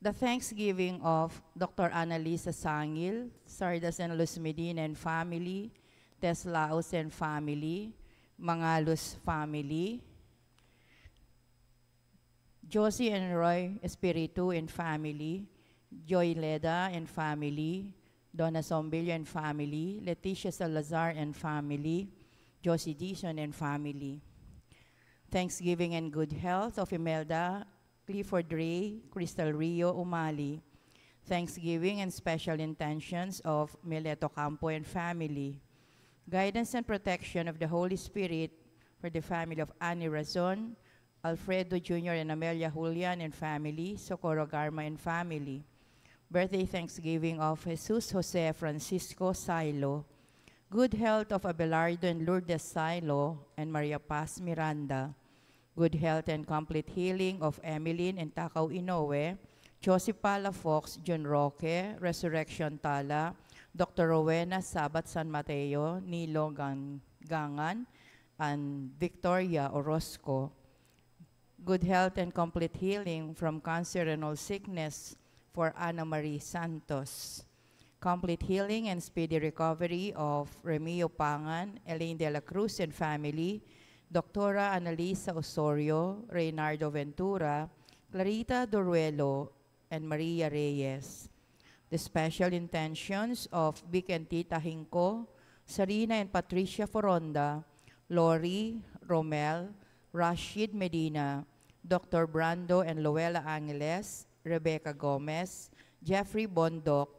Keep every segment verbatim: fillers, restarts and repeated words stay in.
The thanksgiving of Doctor Annalisa Sangil, Sardas and Luz Medina and family, Teslaos and family, Mangalus family, Josie and Roy Espiritu and family, Joy Leda and family, Donna Sombillo and family, Leticia Salazar and family, Josie Dizon and family. Thanksgiving and good health of Imelda Clifford Ray, Crystal Rio Umali. Thanksgiving and special intentions of Mileto Campo and family. Guidance and protection of the Holy Spirit for the family of Annie Razon, Alfredo Junior and Amelia Julian and family, Socorro Garma and family. Birthday thanksgiving of Jesus Jose Francisco Silo. Good health of Abelardo and Lourdes Silo and Maria Paz Miranda. Good health and complete healing of Emeline and Takao Inoue, Joseph Palafox, Jun Roque, Resurrection Tala, Doctor Rowena Sabat San Mateo, Nilo Gan-, Gangan, and Victoria Orozco. Good health and complete healing from cancer and all sickness for Ana Marie Santos. Complete healing and speedy recovery of Remio Pangan, Elaine de la Cruz and family, Doctora Annalisa Osorio, Reynardo Ventura, Clarita Doruelo, and Maria Reyes. The special intentions of Vic and Tita Hinco, Sarina and Patricia Foronda, Lori, Romel, Rashid Medina, Doctor Brando and Luella Angeles, Rebecca Gomez, Jeffrey Bondoc,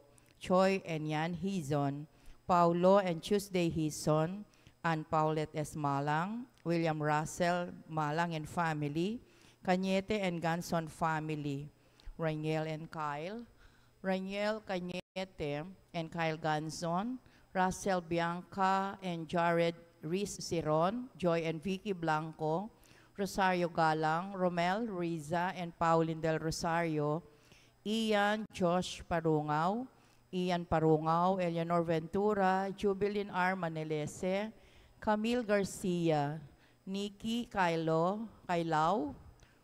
Choi and Yan Hizon, Paulo and Tuesday Hizon, Ann Paulette S. Malang, William Russell Malang and family, Cañete and Ganson family, Raniel and Kyle, Raniel Cañete and Kyle Ganson, Russell Bianca and Jared Reese Siron, Joy and Vicky Blanco, Rosario Galang, Romel Riza and Pauline Del Rosario, Ian Josh Parungao, Ian Parungao, Eleanor Ventura, Jubilin R. Manelese, Camille Garcia, Nikki Kylo, Kailao,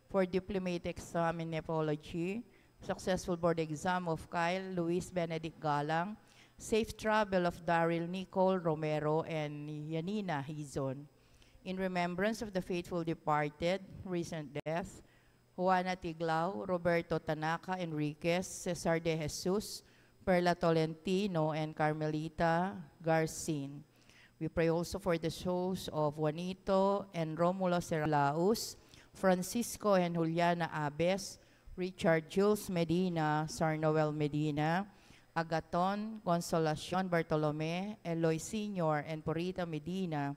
for diplomatic exam in nephrology, successful board exam of Kyle Luis Benedict Galang, safe travel of Daryl Nicole Romero and Yanina Hizon. In remembrance of the faithful departed, recent death, Juana Tiglao, Roberto Tanaka Enriquez, Cesar de Jesus, Perla Tolentino, and Carmelita Garcin. We pray also for the souls of Juanito and Romulo Serlaus, Francisco and Juliana Abes, Richard Jules Medina, Sarnoel Medina, Agaton, Consolacion Bartolome, Eloy Senior and Purita Medina,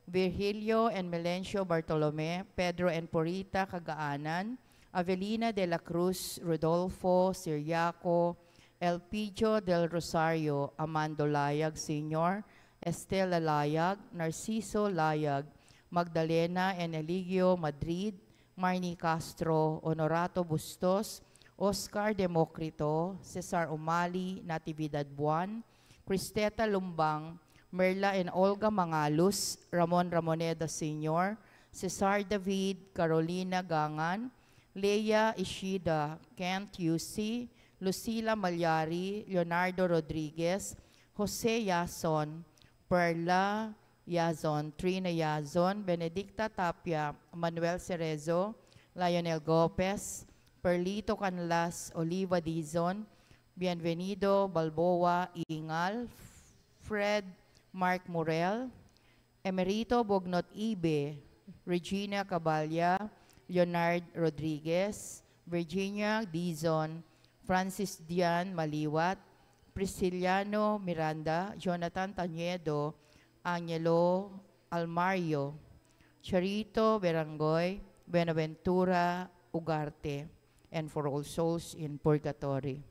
Virgilio and Melencio Bartolome, Pedro and Purita Kagaanan, Avelina de la Cruz, Rodolfo Siriaco, Elpidio del Rosario, Amando Layag Senior, Estela Layag, Narciso Layag, Magdalena and Eligio Madrid, Marnie Castro, Honorato Bustos, Oscar Democrito, Cesar Umali, Natividad Buan, Cristeta Lumbang, Merla and Olga Mangalus, Ramon Ramoneda Senior, Cesar David, Carolina Gangan, Leia Ishida, Kent Yusi, Lucila Malyari, Leonardo Rodriguez, Jose Yason, Perla Yazon, Trina Yazon, Benedicta Tapia, Manuel Cerezo, Lionel Gopez, Perlito Canlas, Oliva Dizon, Bienvenido Balboa Ingal, Fred Mark Murel, Emerito Bognot Ibe, Regina Caballa, Leonard Rodriguez, Virginia Dizon, Francis Dian Maliwat, Prisciliano Miranda, Jonathan Tañedo, Angelo Almario, Charito Berangoy, Buenaventura Ugarte, and for all souls in purgatory.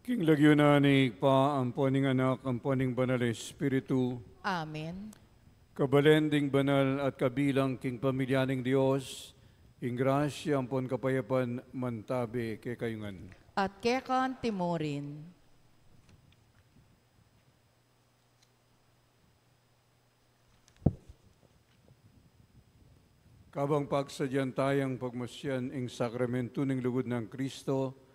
King lagyu na ning Ibpa, ampo ning Anak, ampo ning Banal Espiritu. Amen. Kabalen ding banal at kabilang king pamilya ning Dios, ing grasya ampon kapayapan mantabe kekayu ngan. At keka naman murin. Kabang pagsadyan tayang pagmasyan ing sakramentu ning lugud nang Kristo,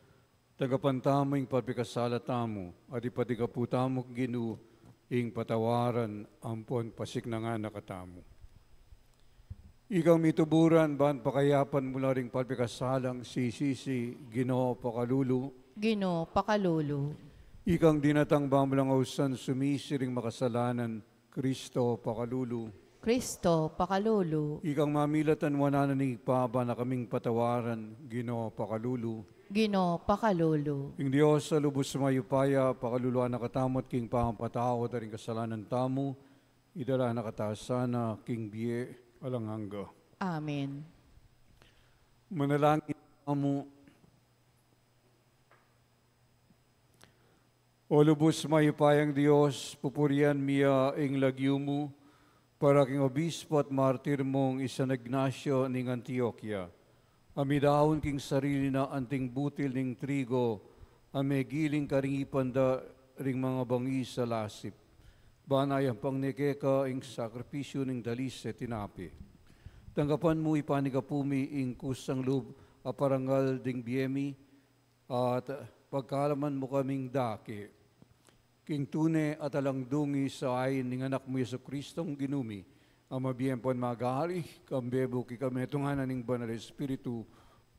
tanggapan tamu ing pepikasala tamu, at ipatigapu tamu king Ginu ing patawaran ampon pasiknangan na katamu. Ikang mituburan, ban pakayapan mu la ring pepikasalang sisisi, Ginu, pakalulu. Ginu, pakalulu. Ikang dinatang ban mu lang ausan sumisi ring makasalanan, Kristo, pakalulu. Kristo, pakalulu. Ikang mamilatan wanan ning Ibpa ban na kaming patawaran, Ginu, pakalulu. Ginu, pakalulu. Ing Dios a lubus mayupaya, pakaluluan na katamu at king pamapatawad da ring kasalanan tamu, idala na kata sana king bie alang angga. Amen. Manalangin tamu. O lubus mayupayang Dios, pupurian mi ya ing lagyu mu para king obispo at martir mung i San Ignacio ning Antioquia, a midaun king sarili na anting butil ning trigo a megiling karing ipan da ring mangabangis a lasip. Ban ayampang ne keka ing sakripisyu ning dalis a tinape. Tanggapan mu, ipanigapu mi ing kusang lub a parangal ding bie mi, at pagkalaman mu kaming dake king tune at alang dungis a ain ning Anak mu Jesucristong Ginu mi, a mabie ampon mag-ari, kambe bukang kametungan na ning Banal Espiritu,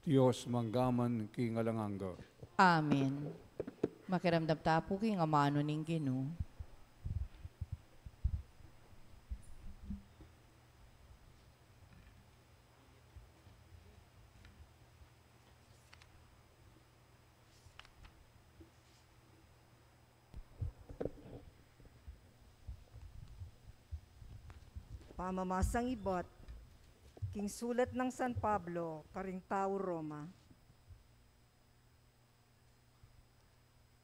Dios mangga man king alang angga. Amen. Makiramdam ta pu king amanu ning Ginu. Pamamasang ibat king sulat nang San Pablo karing tau Roma.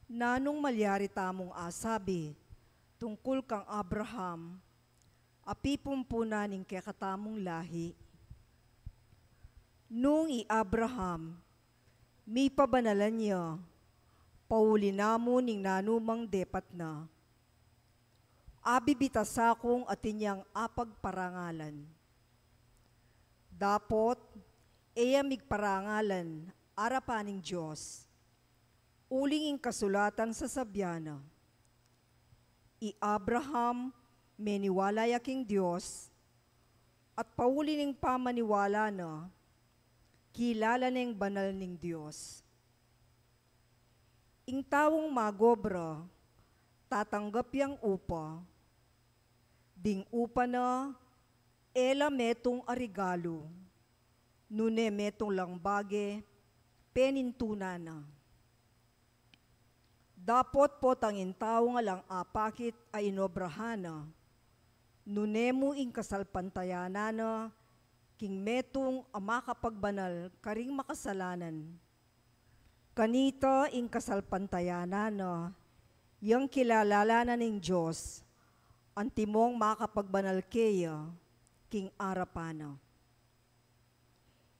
Nanung malyari tamung asabi tungkul kang Abraham a pipumpunan ning kekatamung lahi? Nung i Abraham mipabanalan ya pauli na mu ning nanumang depat na, abibitas kung atin yang apagparangalan. Dapot e ya migparangalan arapan ning Dios, uling ing kasulatan sasabian na, "I Abraham meniwala ya king Dios, at pauli ning pamaniwala na, kilala neng banal ning Dios." Ing taung magobra tatanggap yang upa, ding upa na e la metung a regalu, nune metung lang bage penintunan na. Dapot potang ing taung alang apakit a inobrahan na, nune mu ing kasalpantayanan na king metung a makapagbanal karing makasalanan, kanita ing kasalpantayanan na yang kilala la na ning Dios, antimong makapagbanal keya king arapan na.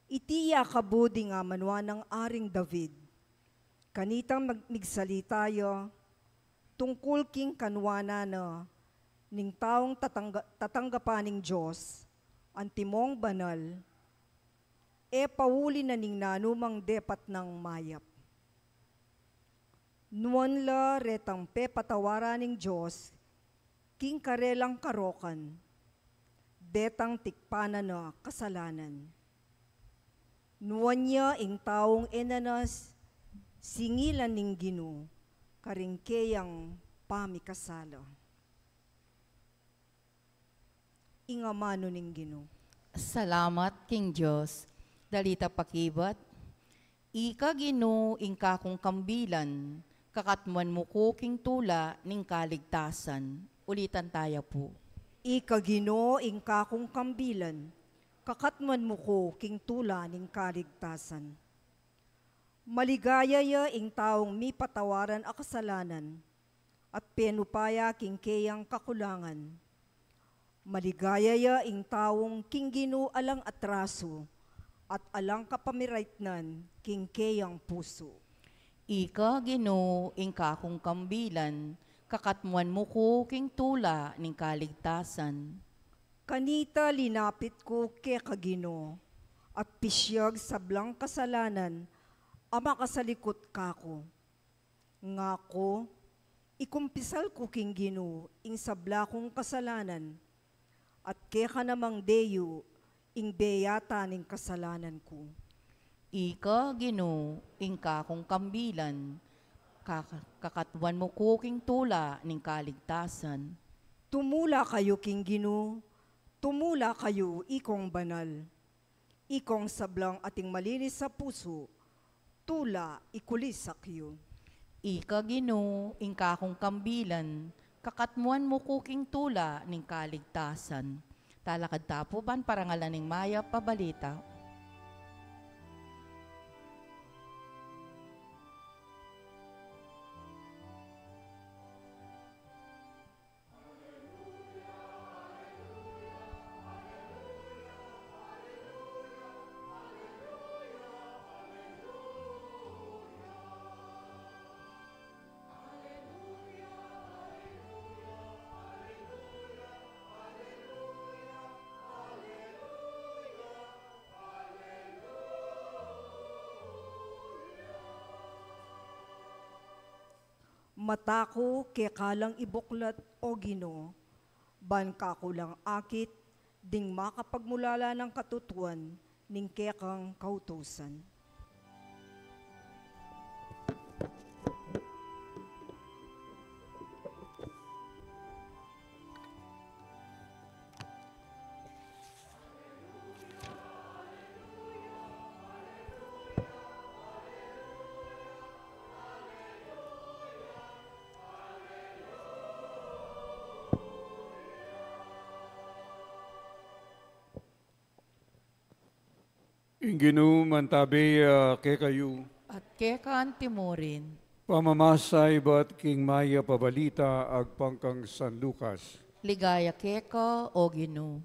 Iti ya kabu ding amanuan nang Aring David, kanitang mag-, migsalita ya tungkul king kanuanan na ning taung tatangga-, tatanggapan ning Dios antimong banal, e pauli na ning nanumang depat nang mayap. Nuan la retang pepatawaran ning Dios king karelang karokan detang tikpan na na kasalanan. Nuan ya ing taung e na na singilan ning Ginu karing keyang pamikasala. Ing amanu ning Ginu. Salamat king Dios. Dali ta pakibat. Ika Ginu ing kakung kambilan, kakatmuan mu ku king tula ning kaligtasan. Ulitan taya pu. Ika Ginu ing kakung kambilan, kakatmuan mu ku king tula ning kaligtasan. Maligaya ya ing taung mipatawaran a kasalanan, at penupa ya king keyang kakulangan. Maligaya ya ing taung king Ginu alang atrasu, at alang kapamiraitnan king keyang pusu. Ika, Ginu, ing kakung kambilan, kakatmuan mu ku king tula ning kaligtasan. Kanita linapit ku keka, Ginu, at pisyag sablang kasalanan a makasalikut kaku. Ngaku, ikumpisal ku king Ginu ing sabla kung kasalanan, at keka namang deyu ing beyata ning kasalanan ku. Ika, Ginu, ing kakung kambilan, kaka-, kakatmuan mu ku king tula ning kaligtasan. Tumula kayu king Ginu, tumula kayu, ikong banal, ikong sablang ating malinis a pusu, tula ikulisak yu. Ika, Ginu, ing kakung kambilan, kakatmuan mu ku king tula ning kaligtasan. Talakad ta pu ban parangalan ing mayap a balita. Mata ku keka lang ibuklat, O Ginu, ban kaku lang akit ding makapagmulala nang katutuan ning kekang kautusan. Ing Ginu mantabe ya kekayu. At keka antimurin. Pamamasa ibat king mayap a balita agpang kang San Lucas. Ligaya keka, O Ginu.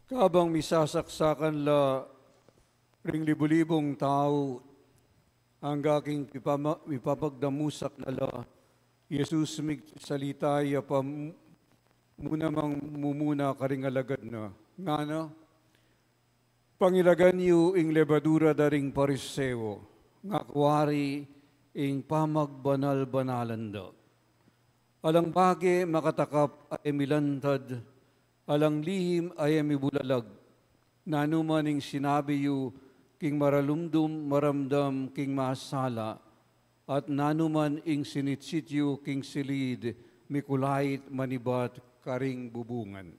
Kabang misasaksakan la ring libu-libung tau, angga king pipama-, pipapagdamusak na la, Jesus migsalita ya pa mu-, mu namang mumuna karing alagad na. Ngana, pangilagan yu ing lebadura da ring Pariseo, ngaku wari ing pamagbanal-banalan da. Alang bage makatakap a e milantad, alang lihim a e mibulalag. Nanu man ing sinabi yu king maralumdum maramdam king masala, at nanu man ing sinitsit yu king silid mikulait manibat karing bubungan.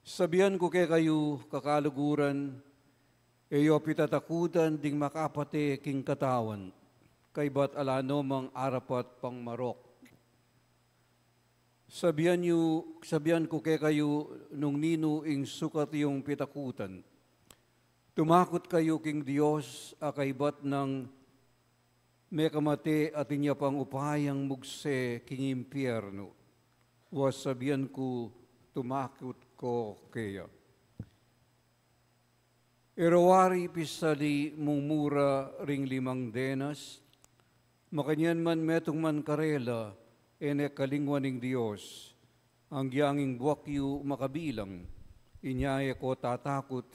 Sabian ku kekayu, kakaluguran, e yu pitatakutan ding makapate king katawan, kaybat ala no mang arapat pang marok. Sabian yu, sabian ku kekayu nung ninu ing sukat yung pitakutan. Tumakut kayu king Dios a kaybat nang mekamate atin ya pang upayang mugse king impiernu. Wa sabian ku, tumakut ko keya. E ra wari pisali mumura ring limang denas, makanyan man metung man karela, e ne kalingwan ning Dios, anggyang ing buak yu makabilang, inya e ko tatakut,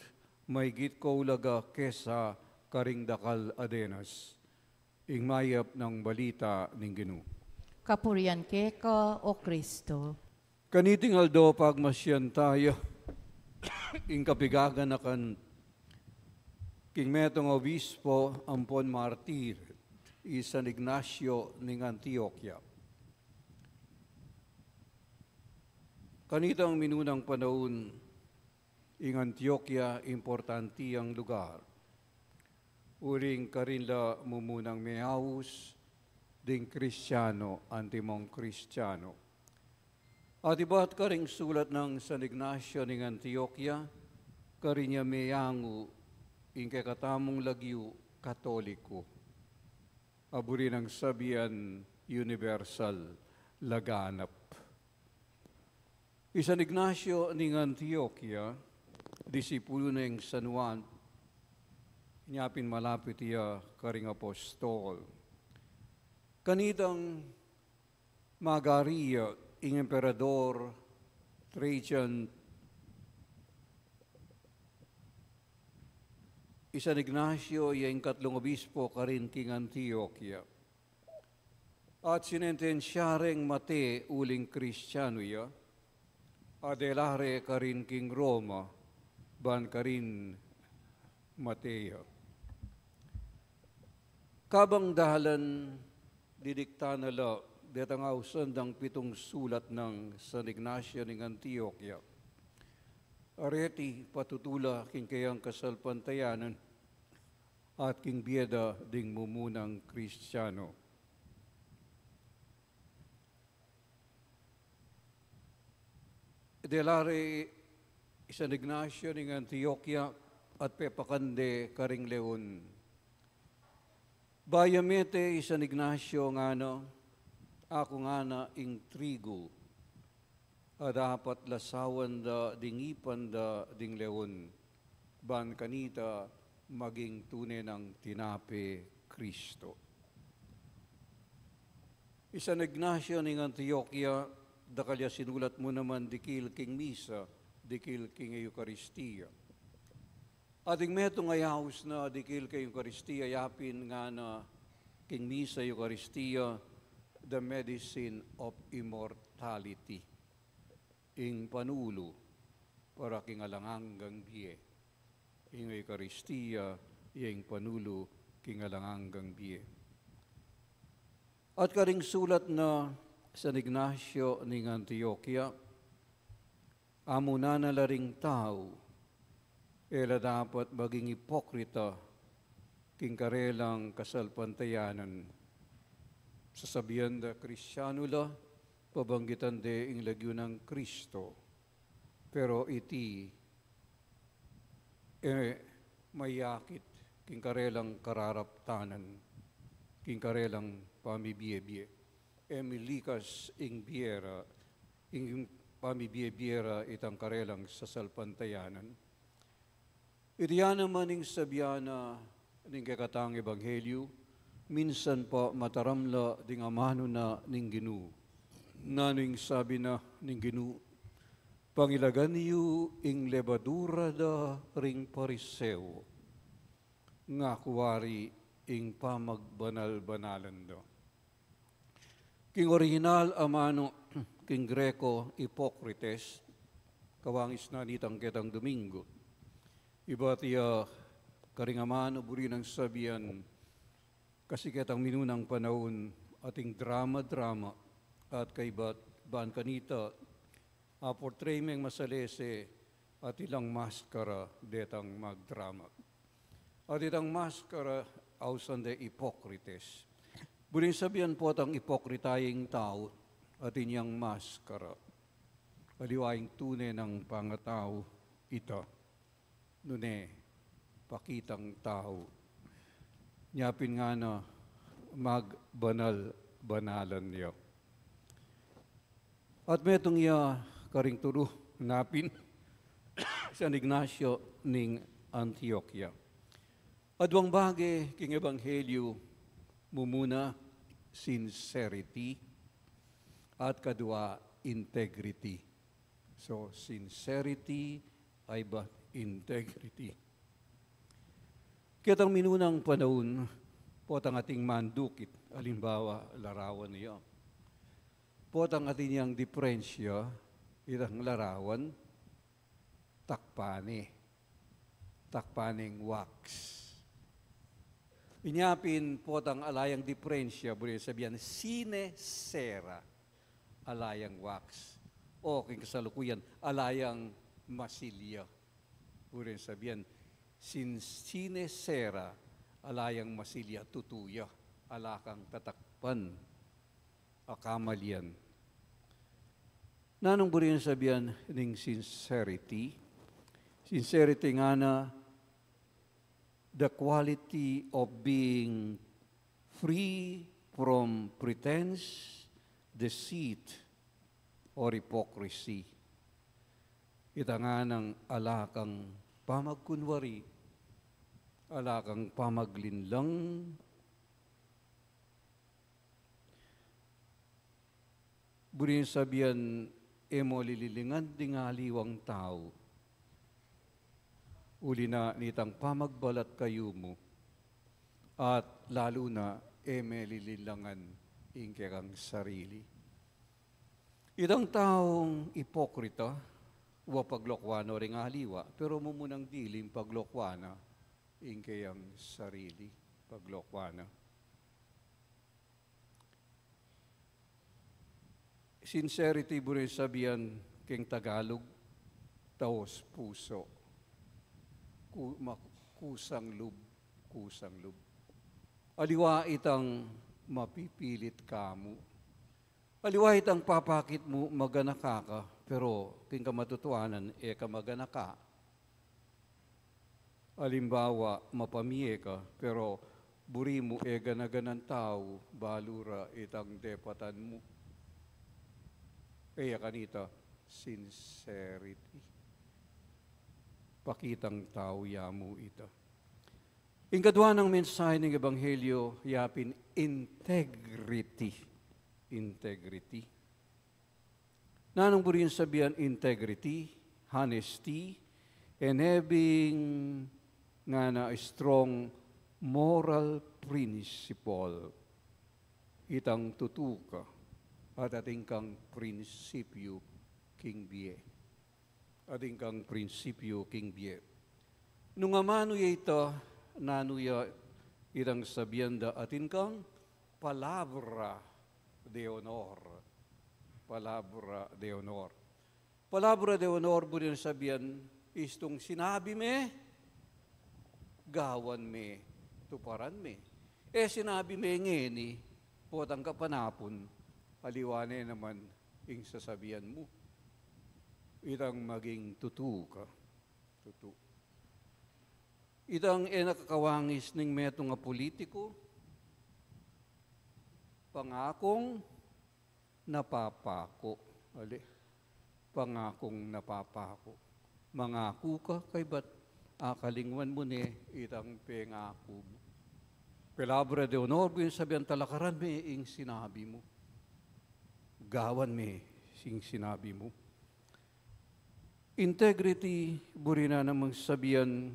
maygit ko ulaga kesa karing dakal a denas. Ing mayap nang balita ning Ginu. Kapurian keka, O Kristo. Kaniting aldo pagmasian taya ing kapigaganakan king metung a obispo ampon martir, i San Ignacio ning Antioquia. Kanitang minunang panaun, ing Antioquia importante yang lugar. Uling karin la mumunang meaus, ding Kristiano, antimong Kristiano. At ibat karing sulat nang San Ignacio ning Antioquia, karin ya meyangu ing kekatamung lagyu Katoliko, a buri nang sabian universal, laganap. I San Ignacio ning Antioquia, disipulu neng San Juan, inya pin malapit ya karing apostol. Kanitang magari ya ing Emperador Trajan, i San Ignacio ya ing katlung obispo karin king Antioquia. At sinentensya reng mate uling Kristiano ya, a dela re karin king Roma, ban karin mate ya. Kabang dalan, didikta na la detang ausan dang pitung sulat nang San Ignacio ning Antioquia. Areti patutu la king kayang kasalpantayanan at king bie da ding mumunang Kristiano. Dela re i San Ignacio ning Antioquia at pepakan de karing leon. Bayu mete i San Ignacio ngana, aku ngana ing trigu, a dapat lasawan da ding ipan da ding leon, ban kanita maging tune nang tinape Kristo. I San Ignacio ning Antioquia, dakal ya sinulat mu naman dikil king misa, dikil king Eukaristia. At ing metung a yaus na dikil king Eukaristia, yapin ngana king misa, Eukaristia, the medicine of immortality. Ing panulu para king alang anggang bie. Ing Eukaristia, ing panulu king alang anggang bie. At karing sulat na San Ignacio ning Antioquia, amuna na la ring tau, e la dapat maging ipokrita king karelang kasalpantayanan. Sasabian da Kristiano la, pabanggitan de ing lagyu nang Kristo. Pero iti, e mayakit king karelang kararaptanan, king karelang pamibie-bie. E milikas ing bie ra, ing pamibie-bie ra itang karelang sasalpantayanan. Iti ya naman ing sabian na ning kekatang ebanghelyu, minsan pa mataram la ding amanu na ning Ginu. Nanu ing sabi na ning Ginu? Pangilagan yu ing lebadura da ring Pariseo, ngaku wari ing pamagbanal-banalan da. King orihinal amanu, king Greko, Hippocrates, kawangis na nitang ketang Domingo. Ibat ya karing amanu buri nang sabian, kasi ketang minunang panaun, ating drama-drama, at kaibat ban kanita, a portray meng masalese at ilang maskara detang magdrama. At itang maskara, ausan de Hippocrates. Buring sabian potang ipokrita ing tau, atin yang maskara. Aliwa ing tune nang pangatau, ita, nune pakitang tau. Nya pin ngana magbanal-banalan ya. At metung ya karing turu na pin San Ignacio ning Antioquia. Aduang bage king ebanghelyu, mumuna, sincerity, at kadua, integrity. So, sincerity, aybat integrity. Ketang minunang panaun, potang ating mandukit, alimbawa, larawan ya. Potang atin yang diperensya, itang larawan, takpan ne. Takpan neng wax. Inya pin potang ala yang diperensya, buri sabian sinesera, ala yang wax. O king kasalukuyan, ala yang masilya. Buri sabian, sin-, sinesera, ala yang masilya, tutu ya, ala kang tatak-, pan a kamalian. Nanung buri nang sabian ning sincerity? Sincerity ngana, the quality of being free from pretense, deceit, or hypocrisy. Ita nganang ala kang pamagkunwari, ala kang pamaglinlang, buri nang sabian, e mo lililingan ding aliwang tau. Uli na nitang pamagbalat kayumu, at lalu na e me lililangan ing kekang sarili. Itang taung ipokrita, wa paglokwan no ring aliwa, pero mumunang diling paglokwan na ing keyang sarili, paglokwan na. Sincerity, buri nang sabian king Tagalog, taos puso. Ku-, ma-, kusang lub, kusang lub. Aliwa itang mapipilit ka mu. Aliwa itang papakit mu maganaka ka, pero king kamatutuanan e ka maganaka. Alimbawa, mapamie ka, pero buri mu e gana-ganang tau, balu ra itang depatan mu. E ya kanita sincerity. Pakitang tau ya mu ita. Ing kadua nang mensahe ning Ebanghelyo, ya pin integrity. Integrity. Nanung buri nang sabian integrity, honesty, and having ngana strong moral principle. Itang tutu ka, at atin kang prinsipyu king bie. Atin kang prinsipyu king bie. Nung amanu ya ita, nanu ya itang sabian da, atin kang palabra de honor. Palabra de honor. Palabra de honor, buri nang sabian, istung sinabi me, gawan me, tuparan me. E sinabi me ngeni, potang kapanapun, aliwa ne naman ing sasabian mu. Itang maging tutu ka. Tutu. Itang e na kakawangis ning metung a pulitiku, pangakung napapaku. Ali, pangakung napapaku. Mangaku ka, kaybat akalingwan mu ne itang pengaku mu. Palabra de honor, buri nang sabian talakaran me ing sinabi mu. Gawan me ing sinabi mu. Integrity, buri na namang sabian,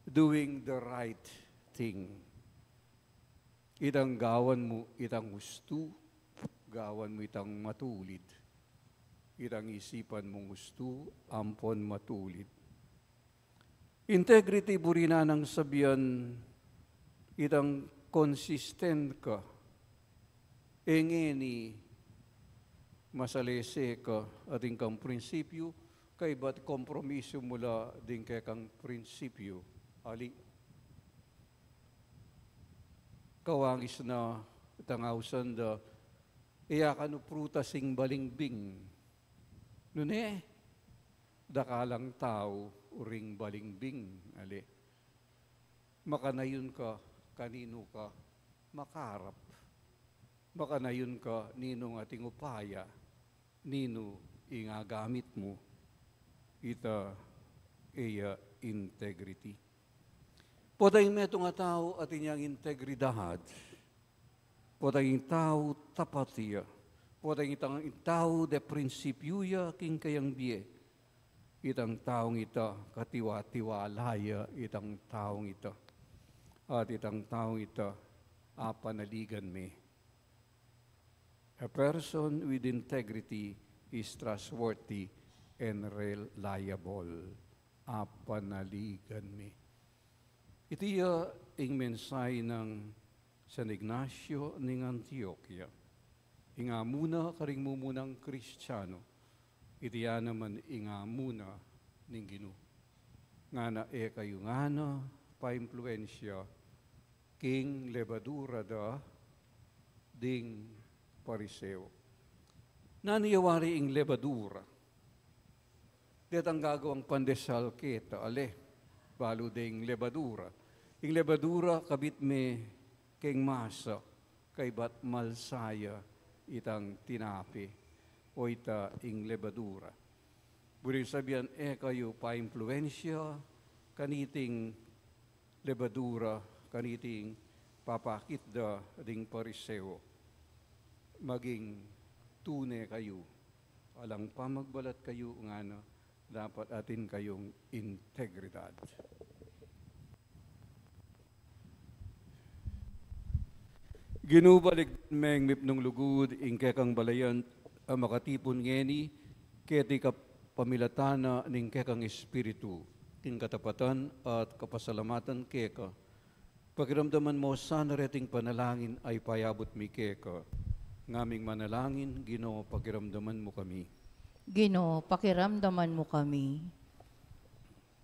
doing the right thing. Itang gawan mu itang ustu, gawan mu itang matulid. Itang isipan mung ustu, ampon matulid. Integrity, buri na nang sabian, itang consistent ka. E ngeni masalese ka atin kang prinsipyu, kaybat kompromisu mu la ding kekang prinsipyu. Ali, kawangis na itang ausan da, e ya kanu prutas ing balingbing. Nune, dakalang tau uring balingbing, ali. Makanayun ka kaninu ka makarap. Makanayun ka ninung ating upaya, ninu ing agamit mu. Ita e ya integrity. Potang metung a tau atin yang integridad. Potang ing tau tapat ya. Potang ing tau de prinsipyu ya king kayang bie. Itang taung ita, katiwa-tiwala ya itang taung ita. At itang taung ita, apanaligan me. A person with integrity is trustworthy and reliable. Apanaligan me. Iti ya ing mensahe nang San Ignacio ning Antioquia, ing amuna karing mumunang Kristiano. Iti ya naman ing amuna ning Ginu. Ngana e kayu ngana paimpluensya king lebadura da ding Pariseo. Nanu ya wari ing lebadura? Detang gagawang pandesal keta, ale, balu deng lebadura. Ing lebadura kabit me keng masa, kaybat malsa ya itang tinape, o ita ing lebadura. Buri sabyan, e kayu paimpluensya kaniting lebadura, kaniting papakit da ding Pariseo. Maging tune kayu. Alang pamagbalat kayu ngana, dapat atin kayung integridad. Ginu, balikdan meng mipnung lugud ing kekang balayan a makatipun ngeni keti kapamilatan na ning kekang Espiritu, king katapatan at kapasalamatan keka. Pakiramdaman mu sana reting panalangin a ipayabut mi keka. Ngaming manalangin, Ginu, pakiramdaman mu kami. Ginu, pakiramdaman mu kami.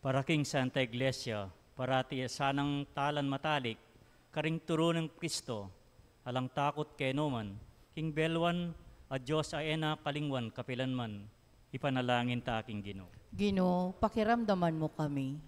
Para king Santa Iglesia, parati sanang talan matalik karing turu nang Kristo, alang takut kenu man, king belwan a Dios a e na kalingwan kapilan man, ipanalangin ta king Ginu. Ginu, pakiramdaman mu kami.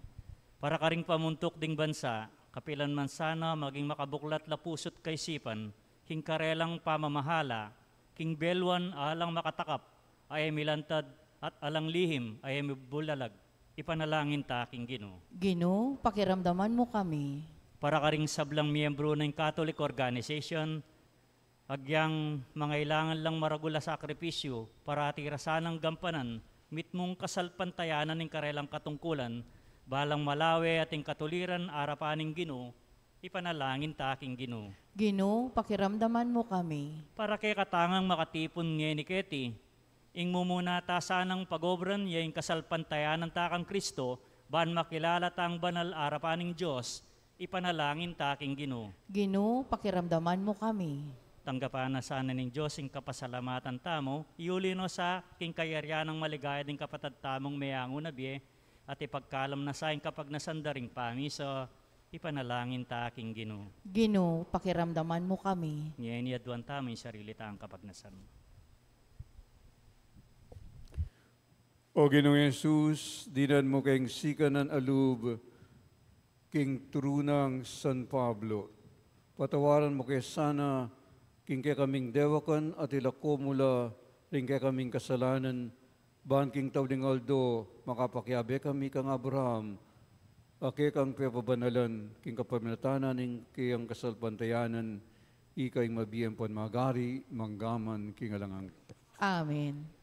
Para karing pamuntuk ding bansa, kapilan man sana maging makabuklat la pusu't kaisipan, king karelang pamamahala, king belwan a alang makatakap a e milantad at alang lihim a e mibulalag, ipanalangin ta king Ginu. Ginu, pakiramdaman mu kami. Para karing sablang miyembru ning Catholic Organization, agyang mangailangan lang maragul a sakripisyu, parati ra sanang gampanan mitmung kasalpantayanan ning karelang katungkulan, balang malawe at ing katuliran arapan ning Ginu, ipanalangin ta king Ginu. Ginu, pakiramdaman mu kami. Para kekatang makatipun ngeni keti, ing mumuna ta sanang pagobran ya ing kasalpantayanan ta kang Kristo, ban makilala tang banal arapan ning Dios, ipanalangin ta king Ginu. Ginu, pakiramdaman mu kami. Tanggapan na sana ning Dios ing kapasalamatan tamu, iuli no sa king kayarian nang maligaya ding kapatad tamung meangu na bie, at ipagkalam na sa ing kapagnasan da ring pamisa, ipanalangin ta king Ginu. Ginu, pakiramdaman mu kami. Ngeni aduan tamu ing sarili tang kapagnasan. O Ginung Jesus, dinan mu keng sikanan a lub king turu nang San Pablo. Patawaran mu ke sana king kekaming dewakan at ilako mu la ring kekaming kasalanan, ban king tauling aldo makapakiabe kami kang Abraham a kekang pepabanalan, king kapamilatan na ning keyang kasalpantayanan, ika ing mabie ampon magari mangga man king alang angga. Amen.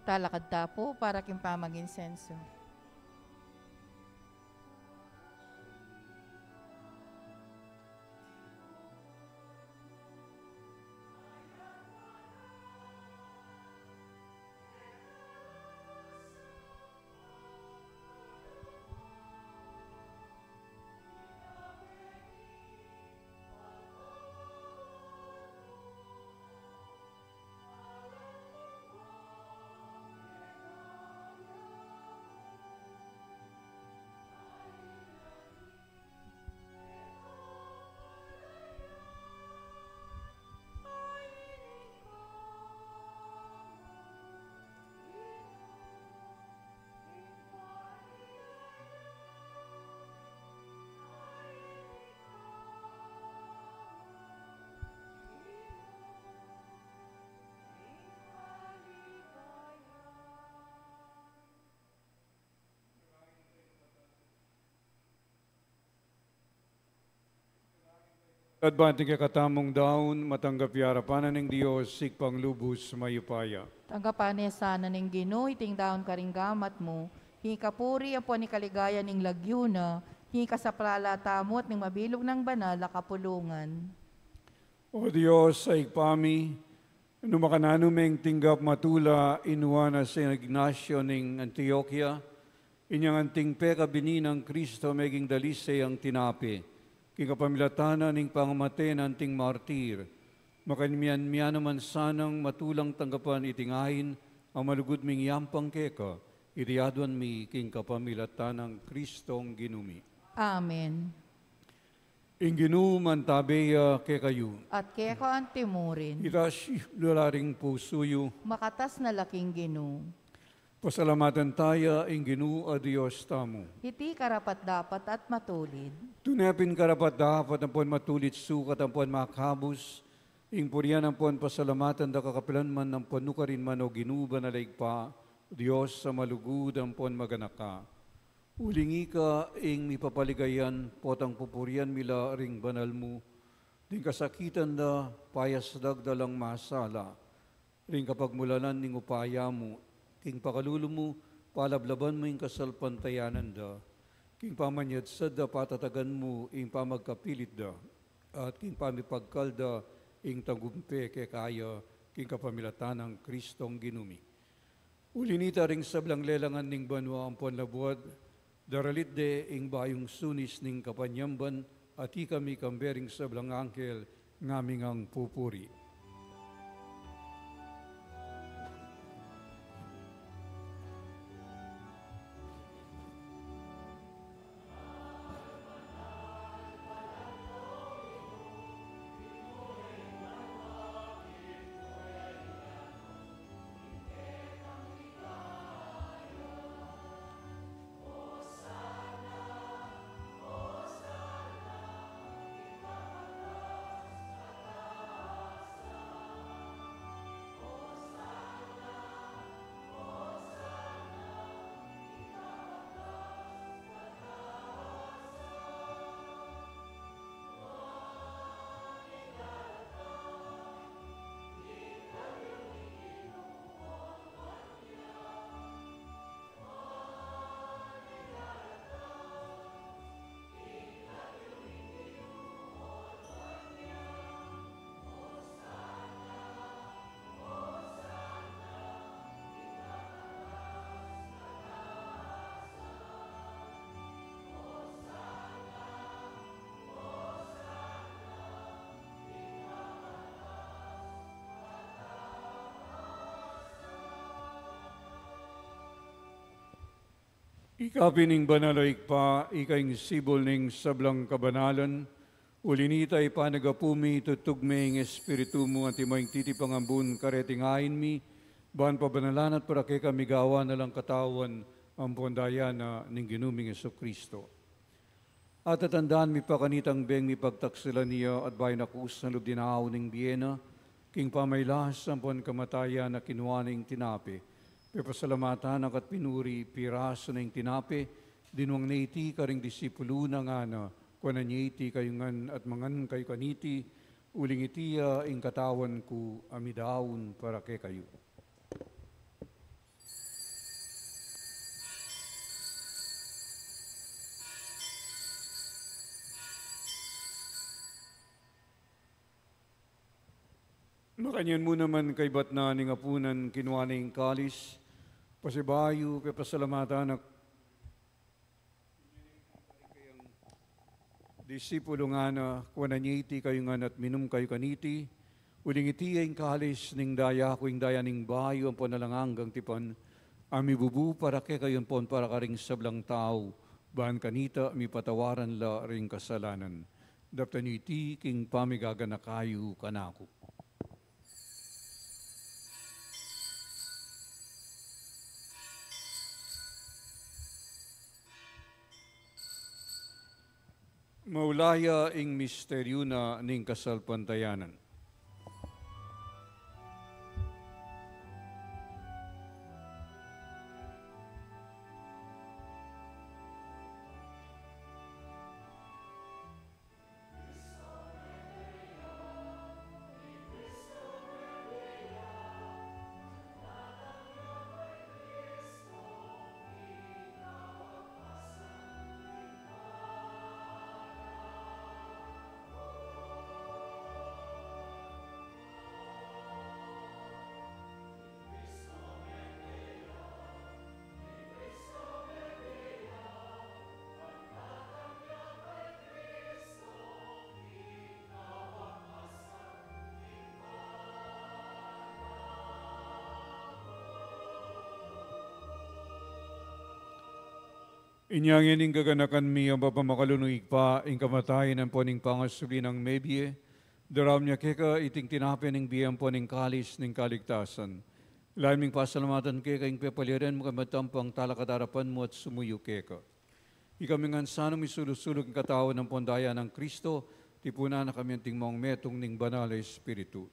Talakad ta pu para king pamaginsenso. At bang ing kekatamung daun, matanggap ya king arapan ning Dios, Ibpang lubus mayupaya. Tanggapan na sana ning Ginu iting daun karing gamat mu, king kapurian ampon king kaligayan ning lagyu na, king kasaplalan tamu at ning mabilug nang banal a kapulungan. O Dios, a Ibpa mi, nung makananu meng tinggap matula i Nuan a San Ignacio ning Antioquia, inyang anting pekabini nang Kristo meging dalise yang tinape, king kapamilatan na ning pangamate na anting martir, makanyan mia naman sanang matulang tanggapan iting ain a malugud ming yampang keka, iti aduan mi king kapamilatan nang Kristong Ginu mi. Amen. Ing Ginu mantabe ya kekayu. At keka antimurin. Itas yu la ring pusu yu. Makatas na la king Ginu. Pasalamatan taya ing Ginu a Dios tamu. Iti karapat-dapat at matulid. Tune pin karapat-dapat ampon matulid sukat ampon makabus, ing purian ampon pasalamatan da ka kapilan man ampon nukarin man, o Ginu, banal a Ibpa, Dios a malugud ampon maganaka. Uling ika ing mipapaligayan, potang pupurian mi la ring banal mu, ding kasakitan da, payasdag da lang masala, ring kapagmulalan ning upaya mu, king pakalulu mu, palablaban mu ing kasalpantayanan da, king pamanyadsad da, patatagan mu ing pamagkapilit da, at king pamipagkal da ing tagumpe kekaya, king kapamilatan nang Kristong Ginu mi. Uli nita ring sablang lelangan ning banua ampon labuad, daralit de ing bayung sunis ning kapanyamban, at ikami kambe ring sablang anghel, ngaming pupuri. Ika pin ing banal a Ibpa, ika ing sibul ning sablang kabanalan, uli nita ipanagapu mi, itutug me ing Espiritu mu, antimo ing titipangan bun kareting ain mi, ban pabanalan at para kekami gawan na lang katawan ampon daya na ning Ginu ming Jesucristo. At tatandaan mi pa kanitang beng mipagtaksilan ya, at bayu na kusang lub dinaun ning bie na, king pamailas ampon kamatayan na kinua ne ing tinape. Pepasalamatan na ka at pinuri, pirasu ne ing tinape, dinwang ne iti karing disipulu na ngana, kuanan ye iti kayu ngan at mangan kayu kaniti, uling iti ya ing katawan ku a midaun para kekayu. Makanyan mu naman kaybat na ning apunan, kinua ne ing kalis, pasibayu pepasalamatan na, disipulus ngana, kuanan ye iti kayu ngan at minum kayu kaniti, uling iti ya ing kalis ning daya ku, ing daya ning bayu ampon alang anggang tipan, a mibubu para kekayu ampon para karing sablang tau, ban kanita mipatawaran la ring kasalanan. Daptan yu iti king pamigaganaka yu kanaku. Maulaya ing misteryu na ning kasalpantayanan. Inya ngeni gaganakan mi a mapamakalulu, Ibpa, ing kamatayan ampon ing pangasubli nang mebie, daraun mi keka iting tinape ning bie ampon ing kalis ning kaligtasan. Lalu ming pasalamatan keka ing pepaliaran mu kami tampang talakad arapan mu at sumuyu keka. Ikami ngan sana misulu-sulu king katawan ampon daya nang Kristo, tipunan na kami anting maung metung ning Banal a Espiritu.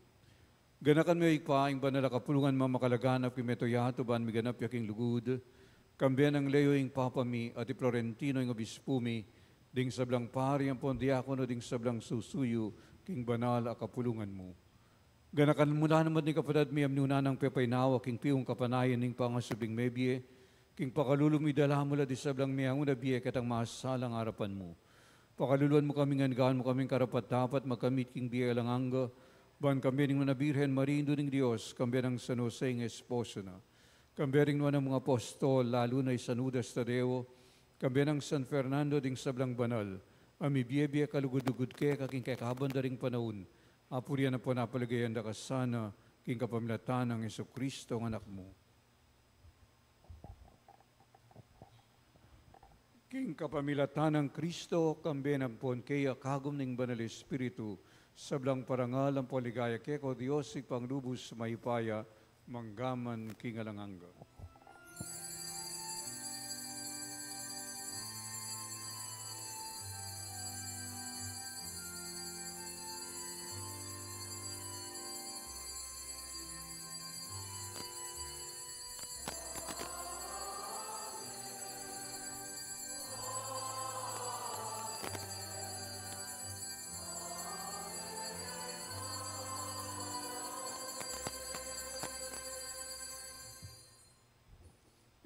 Ganakan mu, Ibpa, ing banal a kapulungan mamakalaganap king mabilug a yatu ban miganap ya king lugud, kambe nang Leo ing Papa mi, at i Florentino ing Obispu mi, ding sablang pari ampon diakono, ding sablang susuyu king banal a kapulungan mu. Ganakan mu la naman ding kapatad mi a minuna nang pepainawa king piung kapanayan ning pangasubling mebie, king pakalulu mi dala mu la ding sablang meauna bie ketang masalang arapan mu. Pakaluluan mu kami ngan gawan mu kaming karapat-dapat magkamit king bie alang angga, ban kambe ning nuan a Birhen Maria Indu ning Dios, kambe nang San Jose ing esposo na, kambe ring nuan a mga apostol, lalu na i San Judas Tadeo, kambe nang San Fernando ding sablang banal, a mibie-bie kalugud-lugud keka king kekaban da ring panaun, apurian ampon apaligayan da ka sana, king kapamilatan nang Jesucristo a Anak mu. King kapamilatan nang Kristo, kambe na ampon keya, kagum ning Banal Espiritu, sablang parangal ampon ligaya keka, o Dios, Ibpang lubus mayupaya, mangga man king alang angga.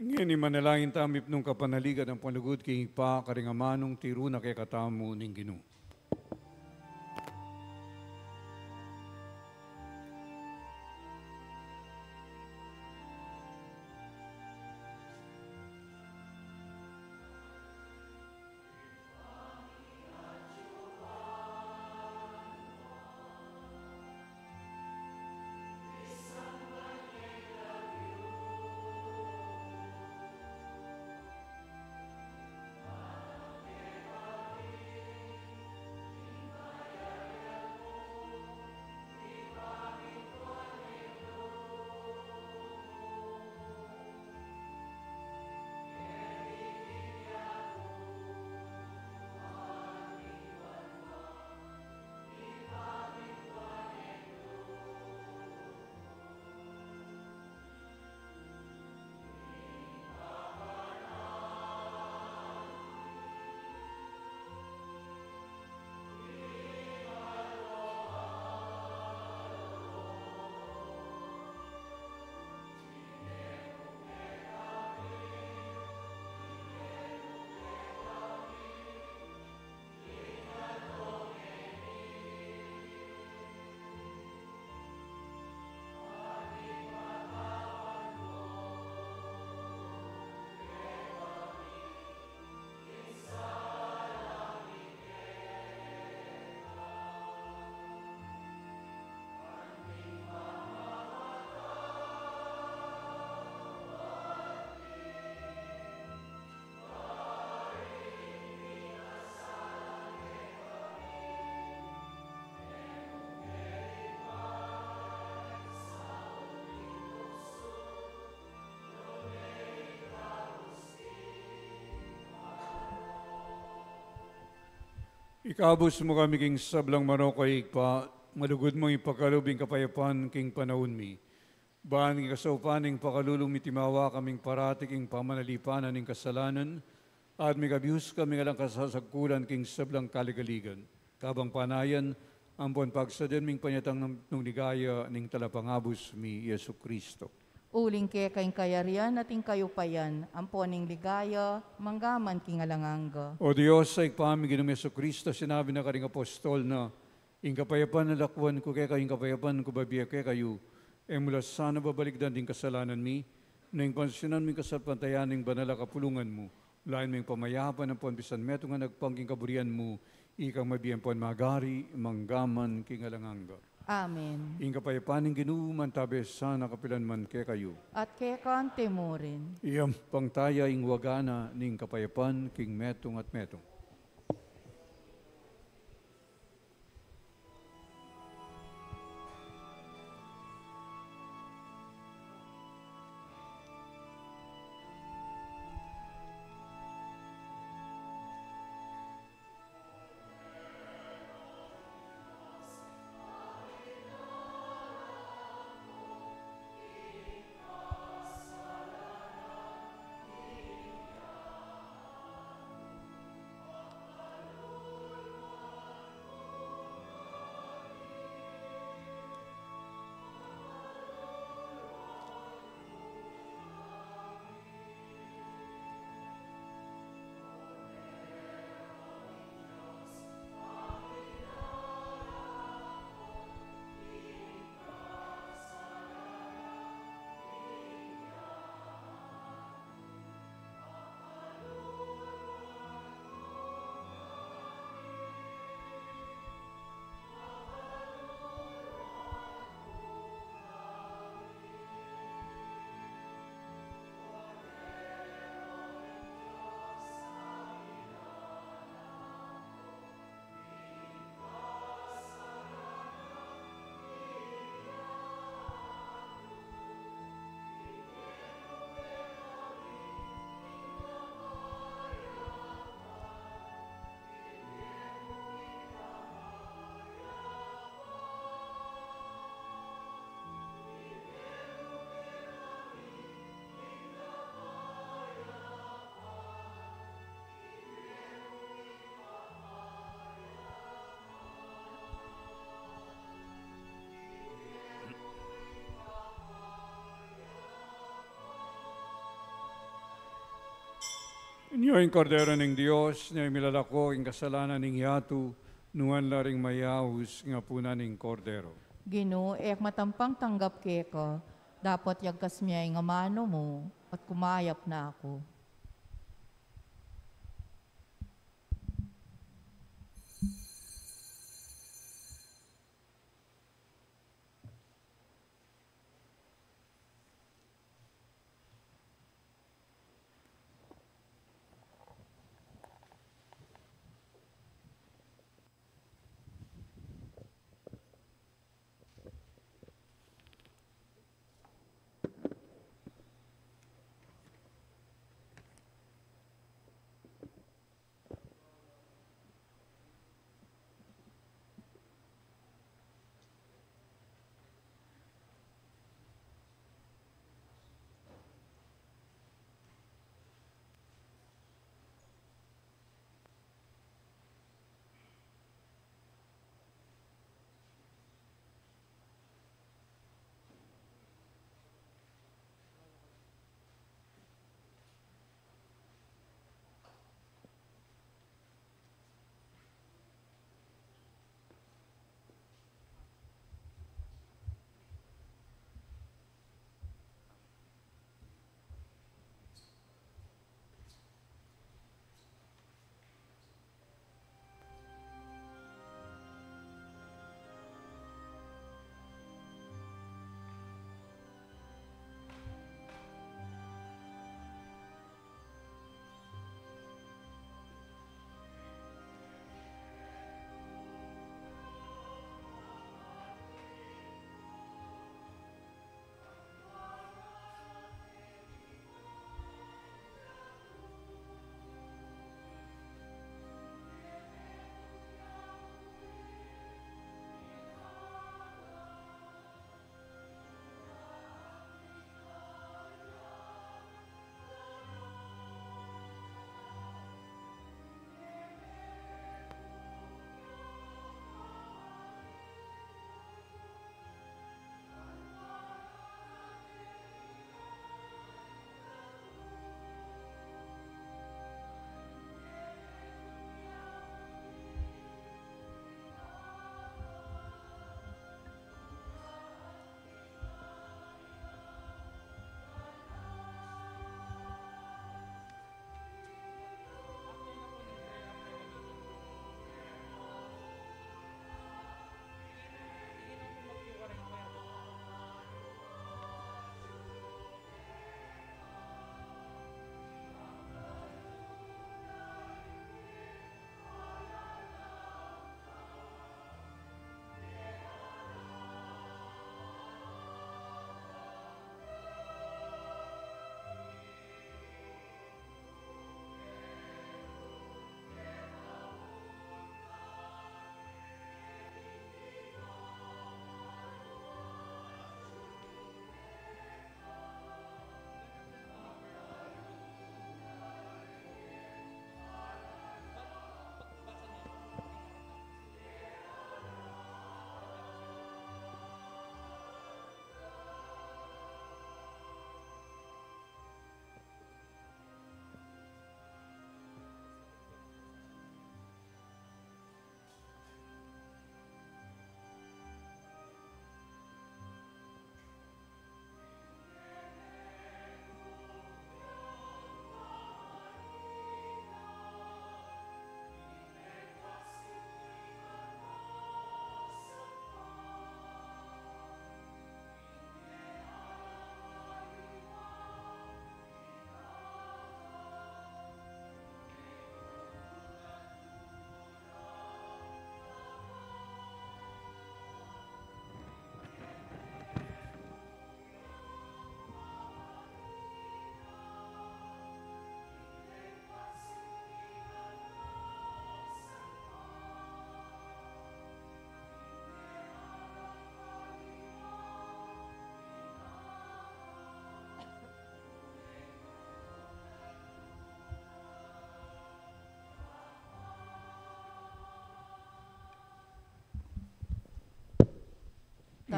Ngeni manalangin tamu, mipnung kapanaligan ampon lugud king Ibpa, karing amanung tiru na kekatamu ning Ginu. Ikabus mu kami king sablang marok, o Ibpa, malugud mung ipakalub ing kapayapan king panaun mi. Ban king kasaupan ning pakalulu mi, timawa kaming parati king pamanalipanan ning kasalanan, at mikabus kaming alang kasasagkulan king sablang kaligaligan. Kabang panayan, ampon pagsadyan ming panyatang nung ligaya ning talapangabus mi, Jesucristo. Uling keka ing kayarian at ing kayupayan, ampon ing ligaya, mangga man king alang angga. O Dios, Ibpa mi, Ginung Jesucristo, sinabi na karing apostol na, "Ing kapayapan lakwan ku kekayu, ing kapayapan ku bibie ku kekayu." E mu la sana babalikdan ding kasalanan mi, nune ing pansinan mi ing kasalpantayanan ning banal a kapulungan mu. Lain me ing pamayapan ampon pisanmetungan agpang king kaburian mu, ikang mabie ampon magari, mangga man king alang angga. Amen. Ing kapayapan ning Ginu mantabe sana kapilan man kekayu. At keka mu rin. Iyampang taya ing waga na ning kapayapan king metung at metung. Ini ing Kordero ning Dios, ini ing milalako king kasalanan ning yatu. Nuan la ring mayaus king apunan ning Kordero. Ginu, e ku matampang tanggap keka, dapot yagkas mu ing amanu mu, at kumayap na ku.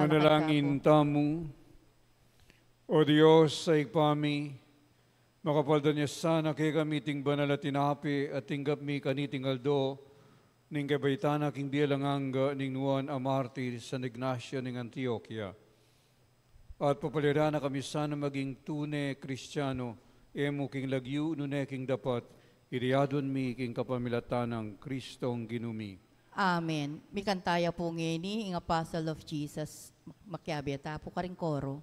Manalangin tamu. O Dios, a Ibpa mi, makapaldan ya sana kekami iting banal a tinape at tinggap mi kaniting aldo, ning kebaitan na king bie alang angga ning nuan a martir San Ignacio ning Antioquia. At papalyadan na kami sana maging tune Kristiano, e mu king lagyu nune king dapat, iti aduan mi king kapamilatan nang Kristong Ginu mi. Amen. Mikanta ya pu ngeni ing Apostle of Jesus. Makiabe ta pu karing koro.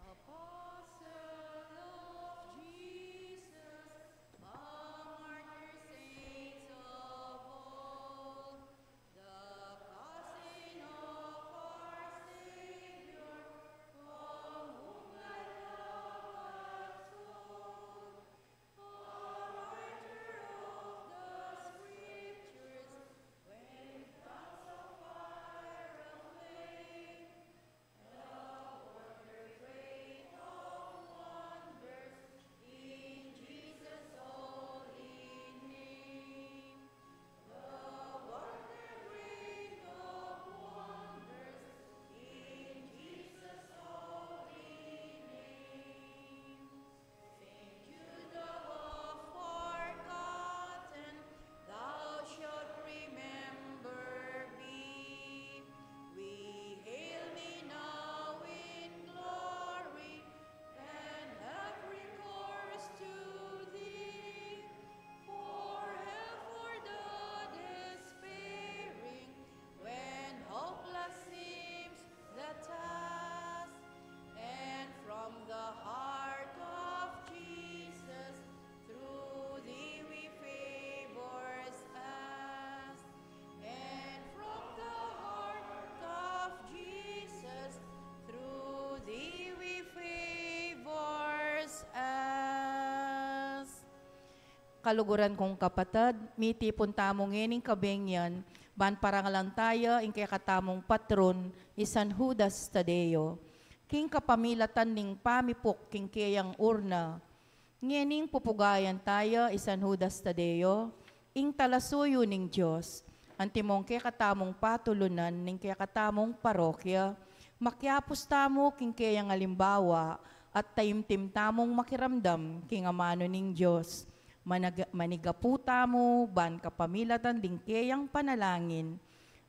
Apostle of Jesus, a martyr, saints of old, the cousin of our Savior, from whom thy love hath told, a writer of the Scriptures, when thoughts of fire aflame, the worker great of wonders, in Jesus' holy name. The worker great of wonders, in Jesus' holy name. Saint Jude the oft forgotten, thou shalt remember be. We hail thee now in glory, and have recourse to thee, for help for the despairing, when hopeless seems the task. And from the heart of Jesus, through thee we favors ask. And from the heart of Jesus, through thee we favors ask. Kaluguran kung kapatad, mitipun tamu ngening kabengyan, ban parangalan taya ing kekatamung patron, i San Judas Tadeo. King kapamilatan ning pamipuk king keyang urna, ngening pupugayan taya i San Judas Tadeo, ing talasuyu ning Dios, antimong kekatamung patulunan ning kekatamung parokya, makiapus tamu king keyang alimbawa, at taimtim tamung makiramdam king amanu ning Dios. Manag-, manigapu tamu ban kapamilatan ding keyang panalangin,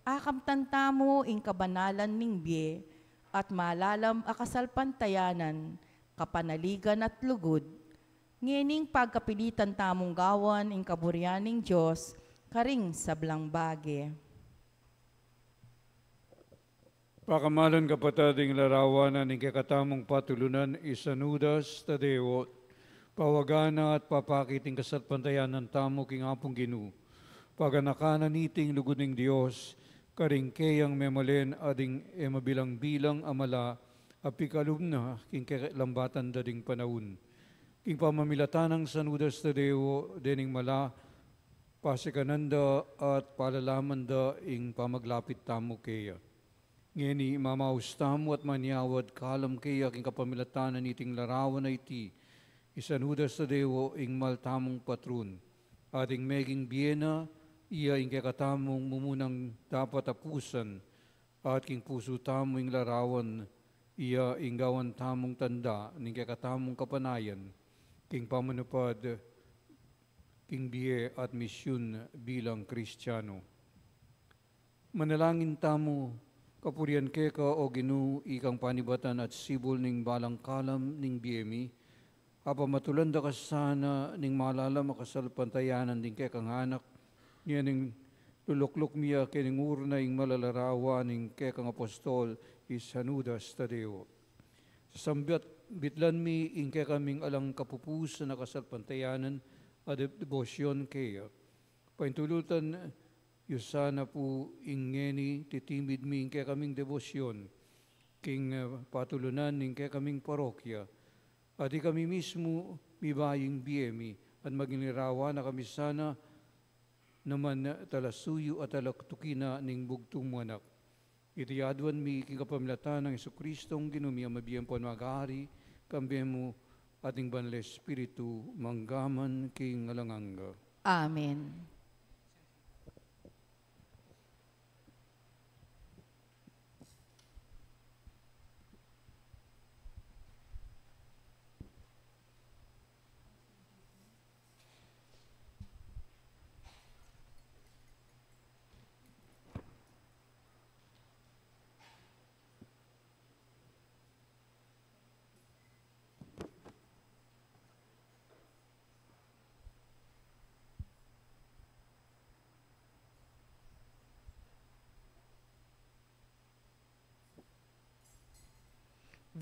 akamtan tamu ing kabanalan ning bie, at malalam a kasalpantayanan, kapanaligan at lugud. Ngening pagkapilitan tamung gawan ing kaburian ning Dios karing sablang bage. Pakamalan, kapatad, ing larawan na ning kekatamung patulunan, i San Judas Tadeo, pawagan na at papakit ing kasalpantayanan tamu king Apung Ginu. Paganakan na niting lugud ning Dios karing keyang memalen a ding e mabilang-bilang a mala a pikalub na king kelambatan da ding panaun. King pamamilatan nang San Judas Tadeo, dening mala, pasikanan da at palalaman da ing pamaglapit tamu keya. Ngeni mamaus tamu at manyawad kalam keya king kapamilatan na niting larawan a iti, i San Judas Tadeo ing mal tamung patron, at ing meging bie na, iya ing kekatamung mumunang dapat a pusan, at king pusu tamu ing larawan, iya ing gawan tamung tanda ning kekatamung kapanayan king pamanupad king bie at misyun bilang Kristiano. Manalangin tamu. Kapurian keka, o Ginu, ikang panibatan at sibul ning balang kalam ning bie mi, apamatulan da ka sana ning malalam a kasalpantayanan ding kekang anak, ngening lulukluk mi ya kening urna ing mal a larawan ning kekang apostol, i San Judas Tadeo. Sasambat bitlan mi ing kekaming alang kapupusan a kasalpantayanan a de-, debosyon keya. Paintulutan yu sana pu ing ngeni titimid mi ing kekaming debosyon king, eh, patulunan ning kekaming parokya, at ikami mismu mibayu ing bie mi at maging larawan na kami sana naman talasuyu at talaktuki na ning bugtung mu Anak. Iti aduan mi king kapamilatan nang Jesucristo, Ginu mi, a mabie ampon magari, kambe mu, at ning Banal Espiritu, mangga man king alang angga. Amen.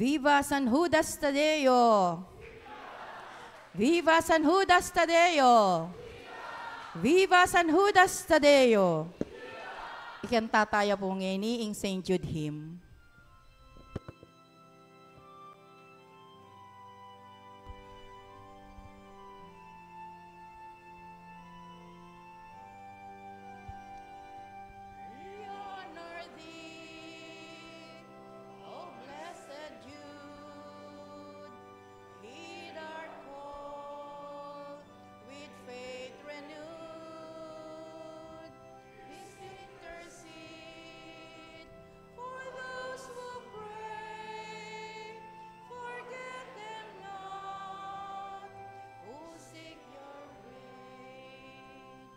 Viva San Judas Tadeo! Viva San Judas Tadeo! Viva San Judas Tadeo! Ikanta taya pu ngeni ing Saint Jude hymn. We honor thee, O blessed Jude, heed our call with faith renewed. This intercede for those who pray, forget them not, who seek your grace.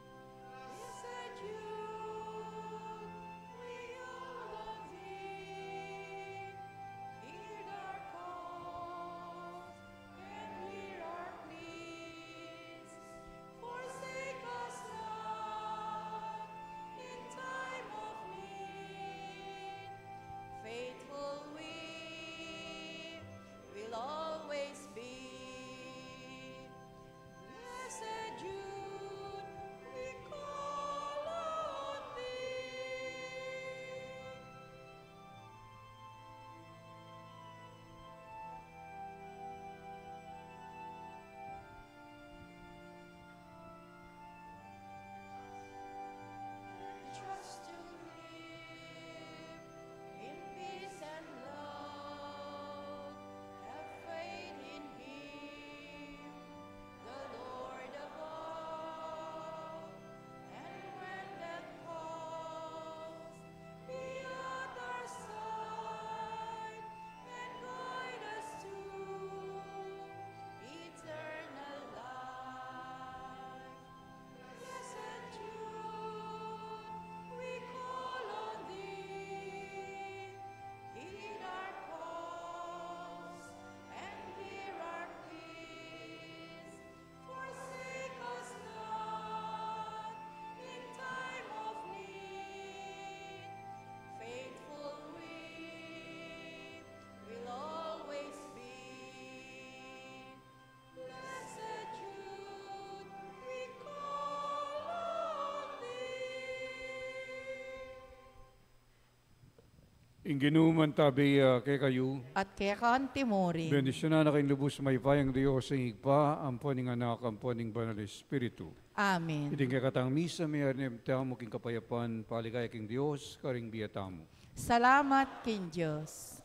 Blessed Jude, we all love thee. Hear our cause and hear our pleas. Forsake us not in time of need. Faithful we will always be. Blessed Jude, we call on thee. Trust to live in peace and love, have faith in Him, the Lord above, and when death calls, be at our side and guide us to eternal life. Blessed Jude, we call on thee. Heed our calls and hear our pleas. Forsake us not in time of need. Faithful we will always be. Blessed Jude, we call on thee. Ing Ginu mantabi ya kekayu. At keka antimurin. Bendisyunan na kayung lubus mayupayang Dios, ing Ibpa, ampo ning Anak, ampo ning Banal Espiritu. Amen. Iting kekatang misa, meyari ne tamu king kapayapan, paligaya king Dios, karing bie tamu. Salamat king Dios.